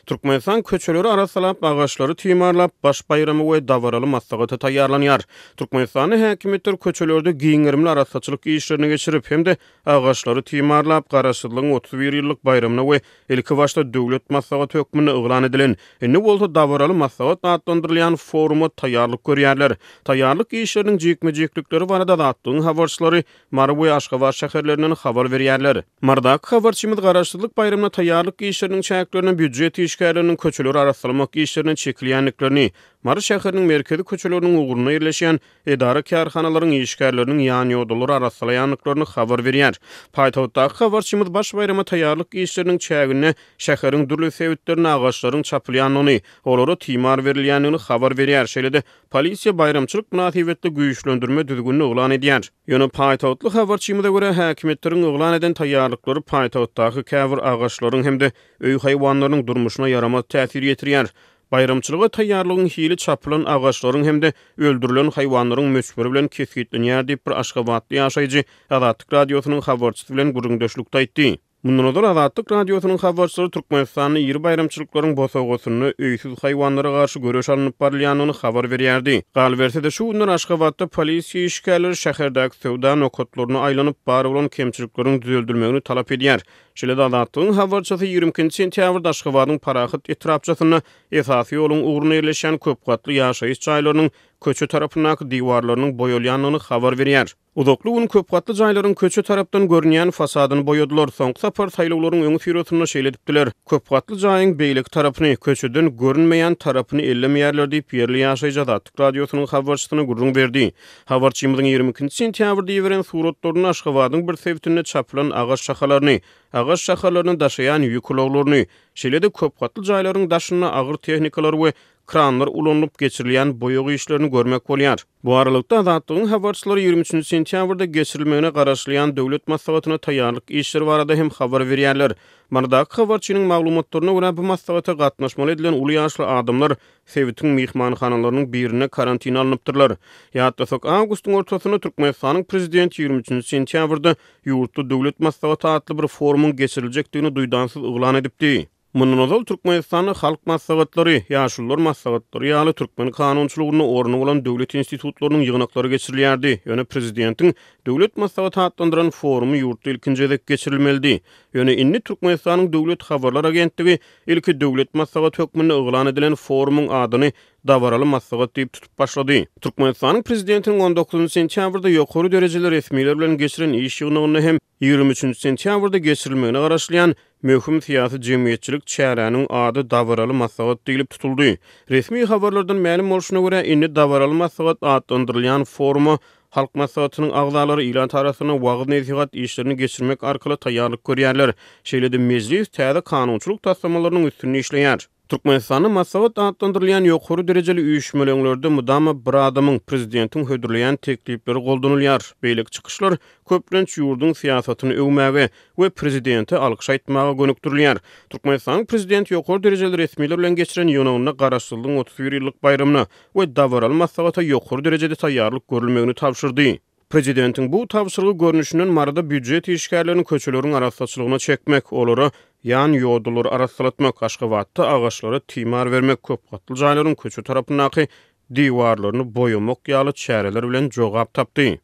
Türkmenistan köçeleri arassalap, agaçlary timarlap, baş baýrama we dabaraly maslahata taýýarlanýar. Türkmenistanda häkimiýetler köçelerde giň gerimli arassaçylyk işlerini geçirip, hem-de agaçlary timarlap, Garaşsyzlygyň 31 ýyllyk baýramyna we ilkibaşda Döwlet maslahaty hökmünde yglan edilen, indi bolsa dabaraly maslahat atlandyrylýan foruma taýýarlyk görýärler. Taýýarlyk işleriniň jikme-jiklikleri barada Azatlygyň habarçylary Mary we Aşgabat şäherlerinden habar berýärler. Marydaky habarçymyz Garaşsyzlyk baýramyna taýýarlyk işleriniň çäklerinde býujet işgärleriniň köçeleri arassalamak işlerine çekilýändiklerini, Mary şäheriniň merkezi köçeleriniň ugrunda ýerleşýän edara-kärhanalaryň işgärleriniň ýanýodalary arassalaýandyklaryny habar berýär. Paýtagtdaky habarçymyz baş baýrama taýýarlyk işleriniň çäginde şäheriň dürli sebitlerinde agaçlaryň çapylýandygyny, olara timar berilýändigini habar berýär. Şeýle-de, Polisiýa baýramçylyk mynasybetli güýçlendirme düzgünini yglan edýär. Ýöne paýtagtly habarçymyza görä, häkimiýetleriň yglan eden taýýarlyklary paýtagtdaky käbir agaçlaryň hem-de öý haýwanlarynyň durmuşyna ýaramaz täsir ýetirýär. Baýramçylyga taýýarlygyň hili çapylan agaçlaryň hem-de öldürilen haýwanlaryň möçberi bilen kesgitlenýär diýip, bir aşgabatly ýaşaýjy Azatlyk Radiosynyň habarçysy bilen gürrüňdeşlikde aýtdy. Mundan ozal Azatlyk Radiosynyň habarçylary Türkmenistanda iri baýramçylyklaryň bosagasynda öýsüz haýwanlara garşy göreş alnyp barylýandygyny habar berýärdi. Galyberse-de, şu günler Aşgabatda polisiýa işgärleri şäherdäki söwda nokatlaryna aýlanyp, bar bolan kemçilikleriň düzeldilmegini talap edýär. Şeýle-de Azatlygyň habarçysy 22 sentýabrda Aşgabadyň Parahat etrapçasynda esasy ýoluň ugrunda ýerleşýän köpgatly ýaşaýyş jaýlarynyň köçe tarapyndaky diwarlarynyň boýalýandygyny habar berýär. Uzakly gün köpgatly jaýlaryň köçe tarapdan görünýän fasadyny boýadylar. Soňky sapar saýlawlaryň öňüsyrasynda şeýle edipdiler. Köpgatly jaýyň beýleki tarapyny, köçeden görünmeýän tarapyny ellemeýärler diýip, ýerli ýaşaýjy Azatlyk Radiosynyň habarçysyna gürrüň berdi. Habarçymyzyň 22-nji sentýabrda iberen suratlarynda Aşgabadyň bir sebitinde çapylan agaç şahalaryny, agaç şahalaryny daşaýan ýük ulaglaryny, şeýle-de köpgatly jaýlaryň daşynda agyr tehnikalar we kranlar ulanylyp geçirilýän boýag işlerini görmek bolýar. Bu aralykda, Azatlygyň habarçylary 23-nji sentýabrda geçirilmegine garaşylýan döwlet maslahatyna taýýarlyk işleri barada hem habar berýärler. Marydaky habarçynyň maglumatlaryna görä, bu maslahata gatnaşmaly edilen uly ýaşly adamlar sebitiň myhmanhanalarynyň birinde karantina alnypdyrlar. Ýatlasak, awgustyň ortasynda Türkmenistanyň prezidenti 23-nji sentýabrda ýurtda döwlet maslahaty atly bir forumyň geçiriljekdigini duýdansyz yglan edipdi. Mundan ozal Türkmenistanda Halk maslahatlary, Ýaşulular maslahatlary ýaly türkmen kanunçylygynda orny bolan döwlet institutlarynyň ýygnaklary geçirilýärdi. Ýöne prezidentiň Döwlet maslahaty atlandyran forumy ýurtda ilkinji gezek geçirilmelidi. Ýöne indi Türkmenistanyň Döwlet habarlar agentligi ilki Döwlet maslahaty hökmünde yglan edilen forumyň adyny Dabaraly maslahat diýip tutup başlady. Türkmenistanyň prezidentiniň on dokuzynjy sentýabrda ýokary derejeli resmiler bilen geçiren iş ýygnagynda hem 23-nji sentýabrda geçirilmegine garaşylýan möhüm syýasy-jemgyýetçilik çäräniň ady Dabaraly maslahat diýlip tutuldy. Resmi habarlardan mälim bolşuna görä, indi Dabaraly maslahat atlandyrylýan foruma Halk Maslahatynyň agzalary ilat arasynda wagyz-nesihat işlerini geçirmek arkaly taýýarlyk görýärler. Şeýle-de Mejlis täze kanunçylyk taslamalarynyň üstünde işleýär. Türkmenistanda maslahat atlandyrylýan ýokary derejeli üýşmeleňlerde mydama bir adamyň, prezidentiň hödürleýän teklipleri goldanylýar. Beýleki çykyşlar, köplenç, ýurduň syýasatyny öwmäge we prezidente alkyş aýtmaga gönükdirilýär. Türkmenistanyň prezidenti ýokary derejeli resmiler bilen geçiren ýygnagynda Garaşsyzlygyň 31 ýyllyk baýramyna we dabaraly maslahata ýokary derejede taýýarlyk görülmegini tabşyrdy. Prezidentiň bu tabşyrygy görnüşinden Maryda býujet işgärlerini köçeleriň arassaçylygyna çekmek, olara ýan ýodalary arassalatmak, Aşgabatda agaçlara timar bermek, köpgatly jaýlaryň köçe tarapyndaky diwarlaryny boýamak ýaly çäreler bilen jogap tapdy.